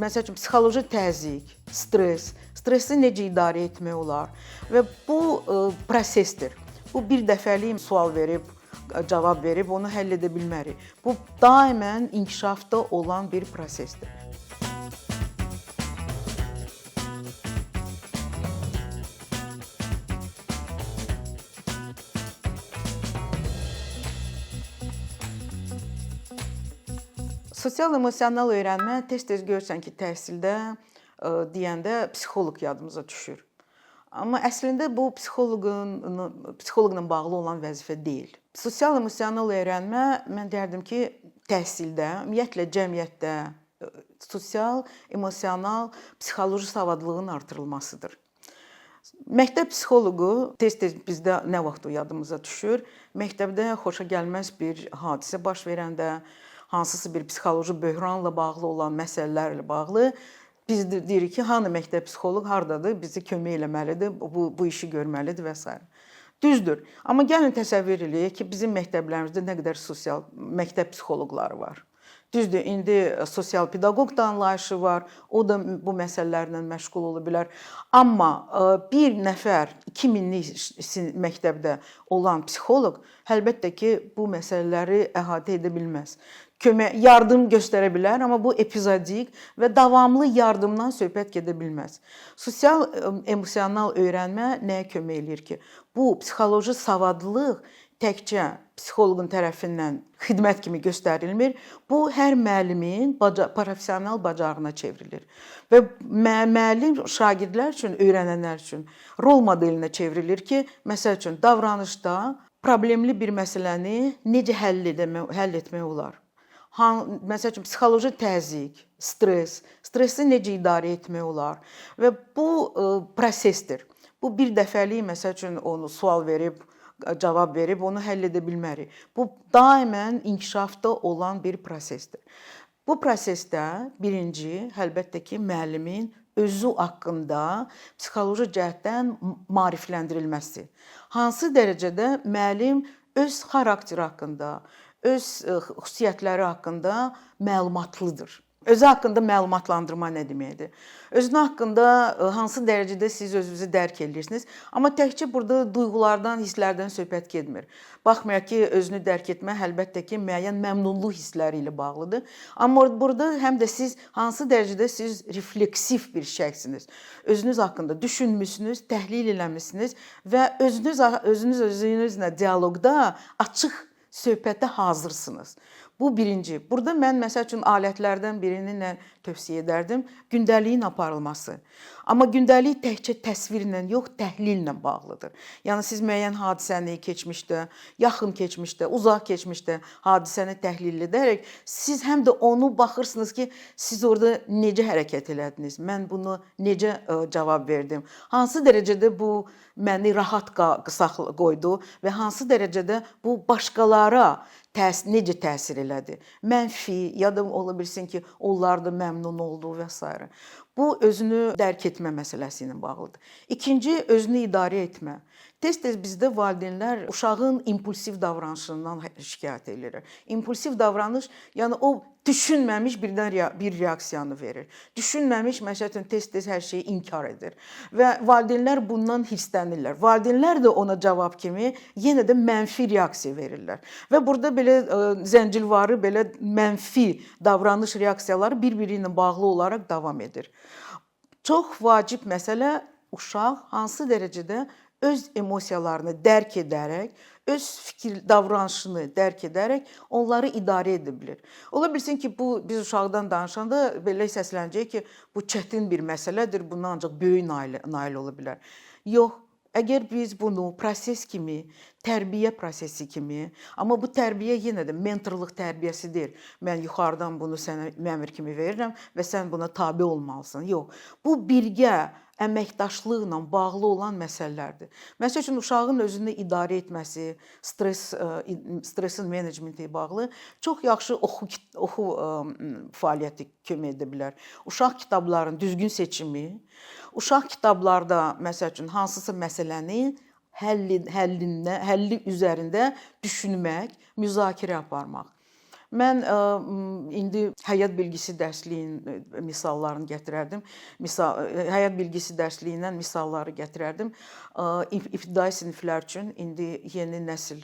Məsəl üçün psixoloji təzyiq, stress, stressi necə idarə etmək olar və bu prosesdir. Bu bir dəfəlik sual verib, cavab verib onu həll edə bilmərik. Bu daimən inkişafda olan bir prosesdir. Sosial emosional öyrənmə tez-tez görürsən ki, təhsildə deyəndə psixoloq yadımıza düşür. Amma əslində bu psixoloqla bağlı olan vəzifə deyil. Sosial emosional öyrənmə mən deyərdim ki, təhsildə, ümumiyyətlə cəmiyyətdə sosial, emosional, psixoloji savadlığın artırılmasıdır. Məktəb psixoloqu tez-tez bizdə nə vaxt o yadımıza düşür? Məktəbdə xoşagəlməz bir hadisə baş verəndə, hansısa bir psixoloji böhranla bağlı olan məsələlərlə bağlı biz deyirik ki, hanı məktəb psixoloq hardadır, bizi kömək eləməlidir, bu işi görməlidir və sair. Düzdür. Amma gəlin təsəvvür eləyək ki, bizim məktəblərimizdə nə qədər sosial məktəb psixoloqları var. Düzdür, indi sosial pedaqoq da anlayışı var, o da bu məsələlərlə məşğul ola bilər. Amma bir nəfər 2000-lik məktəbdə olan psixoloq əlbəttə ki, bu məsələləri əhatə edə bilməz. Kömək, yardım göstərə bilər, amma bu epizodik və davamlı yardımdan söhbət gedə bilməz. Sosial emosional öyrənmə nəyə kömək eləyir ki? Bu psixoloji savadlılıq təkcə psixoloqun tərəfindən xidmət kimi göstərilmir. Bu hər müəllimin professional bacarığına çevrilir. Və müəllim şagirdlər üçün, öyrənənlər üçün rol modelinə çevrilir ki, məsəl üçün davranışda problemli bir məsələni necə həll etmək olar? Məsəl üçün psixoloji təzyiq, stress, stressi necə idarə etmək olar? Və bu prosesdir. Bu bir dəfəlik məsəl üçün onu sual verib, cavab verib onu həll edə bilmərik. Bu daimən inkişafda olan bir prosesdir. Bu prosesdə birinci əlbəttə ki, müəllimin özü haqqında psixoloji cəhətdən maarifləndirilməsi. Hansı dərəcədə müəllim öz xarakteri haqqında, öz xüsusiyyətləri haqqında məlumatlıdır. Özü haqqında məlumatlandırma nə deməkdir? Özünü haqqında hansı dərəcədə siz özünüzü dərk edirsiniz? Amma təkcə burada duyğulardan, hisslərdən söhbət getmir. Baxmayaraq ki, özünü dərk etmə əlbəttə ki, müəyyən məmnunluq hissləri ilə bağlıdır. Amma burada həm də siz hansı dərəcədə siz refleksiv bir şəxsiniz. Özünüz haqqında düşünmüsünüz, təhlil eləmisiniz və özünüz özünüzlə dialoqda açıq söhbətə hazırsınız. Bu birinci. Burada mən məsəl üçün alətlərdən birini nə tövsiyə edərdim? Gündəliyin aparılması. Amma gündəlik təkcə təsvirlə yox, təhlillə bağlıdır. Yəni siz müəyyən hadisəni keçmişdə, yaxın keçmişdə, uzaq keçmişdə hadisəni təhlil edərək siz həm də onu baxırsınız ki, siz orada necə hərəkət elədiniz? Mən bunu necə cavab verdim? Hansı dərəcədə bu məni rahat qoydu və hansı dərəcədə bu başqalara necə təsir elədi? Mənfi ya da ola bilsin ki, onlar da məmnun oldu və s. Bu özünü dərk etmə məsələsi ilə bağlıdır. İkinci, özünü idarə etmə. Tez-tez bizdə valideynlər uşağın impulsiv davranışından şikayət edirlər. İmpulsiv davranış, yəni o düşünməmiş birdən bir reaksiyanı verir. Düşünməmiş, məsəl üçün tez-tez hər şeyi inkar edir və valideynlər bundan hirslənirlər. Valideynlər də ona cavab kimi yenə də mənfi reaksiya verirlər. Və burada belə zəncirvarı belə mənfi davranış reaksiyaları bir-biri ilə bağlı olaraq davam edir. Çox vacib məsələ uşaq hansı dərəcədə öz emosiyalarını dərk edərək, öz fikir davranışını dərk edərək onları idarə edə bilir. Ola bilsin ki, bu biz uşaqdan danışanda belə səslənəcək ki, bu çətin bir məsələdir, buna ancaq böyük nail ola bilər. Yox, əgər biz bunu proses kimi, tərbiyə prosesi kimi, amma bu tərbiyə yenə də mentorluq tərbiyəsi deyil. Mən yuxarıdan bunu sənə məmür kimi verirəm və sən buna tabe olmalısan. Yox, bu birgə əməkdaşlıqla bağlı olan məsələlərdir. Məsəl üçün uşağın özünü idarə etməsi, stressin menecmenti ilə bağlı çox yaxşı oxu fəaliyyəti kömək edə bilər. Uşaq kitablarının düzgün seçimi, uşaq kitablarda məsəl üçün hansısa məsələni həlli üzərində düşünmək, müzakirə aparmaq. Mən indi həyat bilgisi dərsliyinin misallarını gətirərdim. Misal həyat bilgisi dərsliyindən misalları gətirərdim. İbtidai siniflər üçün indi yeni nəsil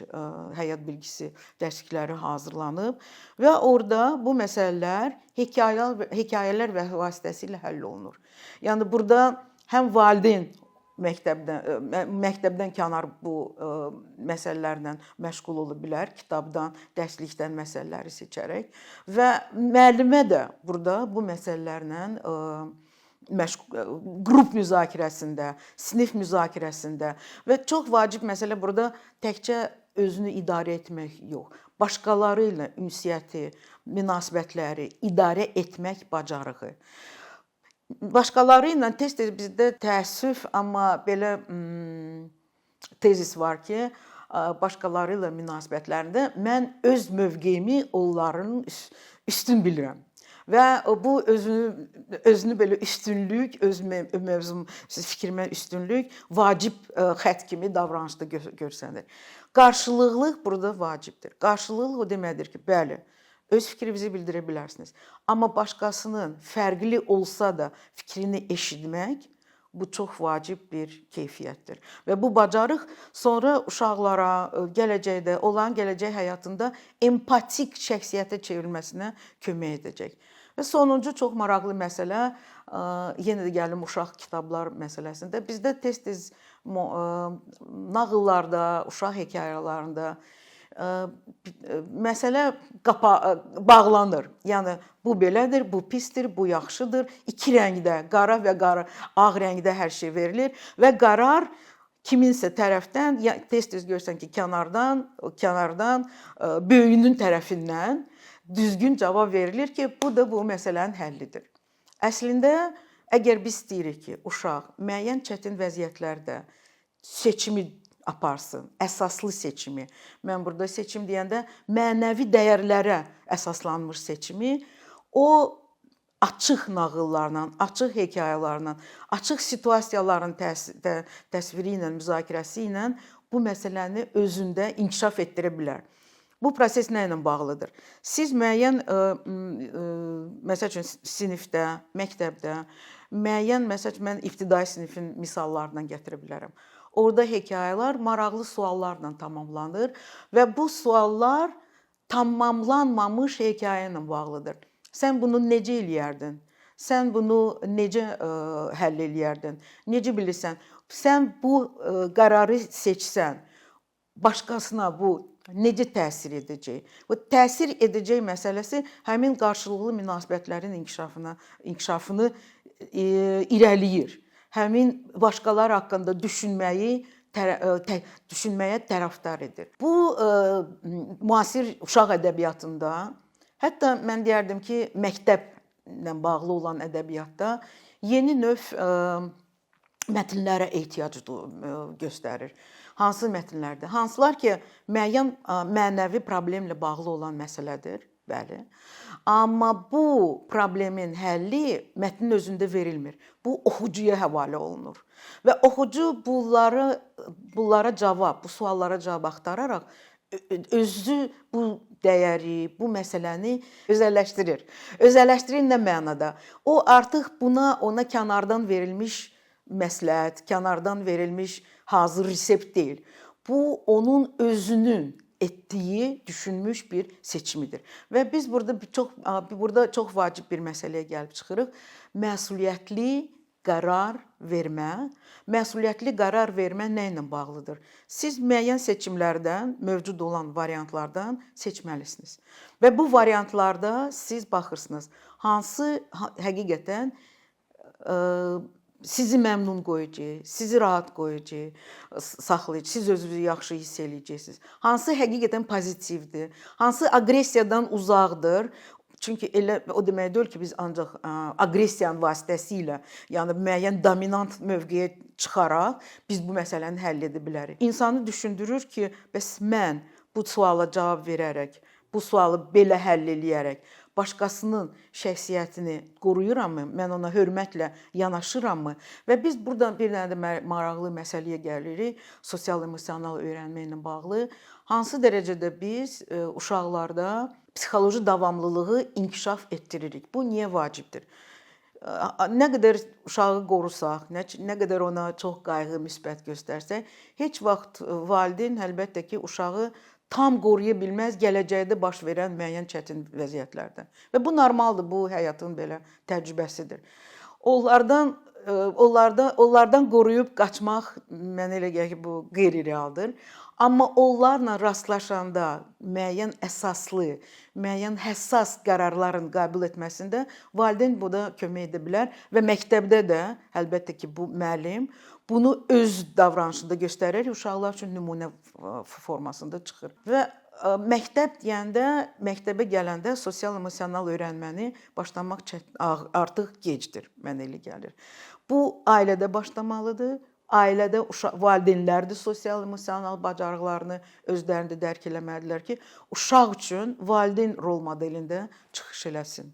həyat bilgisi dərslikləri hazırlanıb və orada bu məsələlər hekayələr vasitəsilə həll olunur. Yəni burada həm valideyn məktəbdən kənar bu məsələlərlə məşğul ola bilər, kitabdan, dərslikdən məsələləri seçərək və müəllimə də burada bu məsələlərlə qrup müzakirəsində, sinif müzakirəsində və çox vacib məsələ burada təkcə özünü idarə etmək yox, başqaları ilə ünsiyyəti, münasibətləri idarə etmək bacarığı. Başqaları ilə tez-tez bizdə təəssüf, amma belə tezis var ki, başqaları ilə münasibətlərində mən öz mövqeyimi onların üstün bilirəm. Və bu özünü belə üstünlük, öz mövzum, fikrimə üstünlük vacib xətt kimi davranışda görsənir. Qarşılıqlılıq burada vacibdir. Qarşılıqlılıq o deməkdir ki, bəli, öz fikrinizi bildirə bilərsiniz. Amma başqasının fərqli olsa da fikrini eşitmək bu çox vacib bir keyfiyyətdir. Və bu bacarıq sonra uşaqlara gələcəkdə, onların gələcək həyatında empatik şəxsiyyətə çevrilməsinə kömək edəcək. Və sonuncu çox maraqlı məsələ, yenə də gəlim uşaq kitablar məsələsində. Bizdə tez-tez nağıllarda, uşaq hekayələrində məsələ bağlanır. Yəni bu belədir, bu pisdir, bu yaxşıdır. İki rəngdə, qara və ağ rəngdə hər şey verilir və qərar kiminsə tərəfdən, tez-tez görürsən ki, kənardan böyüyünün tərəfindən düzgün cavab verilir ki, bu da bu məsələnin həllidir. Əslində, əgər biz istəyirik ki, uşaq müəyyən çətin vəziyyətlərdə seçimi aparsın, əsaslı seçimi. Mən burada seçim deyəndə mənəvi dəyərlərə əsaslanmış seçimi, o açıq nağıllarla, açıq hekayələrlə, açıq situasiyaların təsviri ilə, müzakirəsi ilə bu məsələni özündə inkişaf etdirə bilər. Bu proses nə ilə bağlıdır? Siz müəyyən, məsəl üçün sinifdə, məktəbdə, müəyyən, məsəl üçün mən ibtidai sinifin misallarından gətirə bilərəm. Orada hekayələr maraqlı suallarla tamamlanır və bu suallar tamamlanmamış hekayə ilə bağlıdır. Sən bunu necə eləyərdin? Sən bunu necə həll eləyərdin? Necə bilirsən? Sən bu qərarı seçsən, başqasına bu necə təsir edəcək? Bu təsir edəcək məsələsi həmin qarşılıqlı münasibətlərin inkişafını irəliləyir. Həmin başqaları haqqında düşünməyə tərəfdar edir. Bu müasir uşaq ədəbiyyatında, hətta mən deyərdim ki, məktəblə bağlı olan ədəbiyyatda yeni növ mətnlərə ehtiyac göstərir. Hansı mətnlərdir? Hansılar ki, müəyyən mənəvi problemlə bağlı olan məsələdir. Bəli. Amma bu problemin həlli mətnin özündə verilmir. Bu oxucuya həvalə olunur. Və oxucu bunlara cavab, bu suallara cavab axtararaq özü bu dəyəri, bu məsələni özəlləşdirir. Özəlləşdirir nə mənada? O artıq buna ona kənardan verilmiş məsləhət, kənardan verilmiş hazır resept deyil. Bu onun özünün etdiyi, düşünmüş bir seçimidir. Və biz burada çox vacib bir məsələyə gəlib çıxırıq. Məsuliyyətli qərar vermə. Məsuliyyətli qərar vermə nə ilə bağlıdır? Siz müəyyən seçimlərdən, mövcud olan variantlardan seçməlisiniz. Və bu variantlarda siz baxırsınız, hansı həqiqətən sizi məmnun qoyacaq, sizi rahat qoyacaq, saxlayacaq, siz özünüzü yaxşı hiss eləyəcəksiniz. Hansı həqiqətən pozitivdir, hansı aqressiyadan uzaqdır. Çünki elə o demək deyil ki, biz ancaq aqressiyanın vasitəsilə, yəni müəyyən dominant mövqeyə çıxaraq biz bu məsələni həll edə bilərik. İnsanı düşündürür ki, bəs mən bu suala cavab verərək, bu sualı belə həll eləyərək başqasının şəxsiyyətini qoruyurammy? Mən ona hörmətlə yanaşırammı? Və biz buradan bir dənə də maraqlı məsələyə gəlirik, sosial emosional öyrənmə ilə bağlı. Hansı dərəcədə biz uşaqlarda psixoloji davamlılığı inkişaf etdiririk. Bu niyə vacibdir? Nə qədər uşağı qorusaq, nə qədər ona çox qayğı, müsbət göstərsək, heç vaxt valideyn əlbəttə ki, uşağı tam qoruya bilməz gələcəkdə baş verən müəyyən çətin vəziyyətlərdən. Və bu normaldır, bu həyatın belə təcrübəsidir. Onlardan qoruyub qaçmaq mənə elə gəlir ki, bu qeyri-realdır. Amma onlarla rastlaşanda müəyyən əsaslı, müəyyən həssas qərarların qəbul etməsində valideyn burada kömək edə bilər və məktəbdə də əlbəttə ki, bu müəllim bunu öz davranışında göstərər, uşaqlar üçün nümunə formasında çıxır. Və məktəb deyəndə, məktəbə gələndə sosial emosional öyrənməni başlamaq artıq gecdir, mənə elə gəlir. Bu ailədə başlamalıdır. Ailədə uşaq, valideynlər də sosial emosional bacarıqlarını özlərində dərk eləməlidirlər ki, uşaq üçün valideyn rol modelində çıxış eləsin.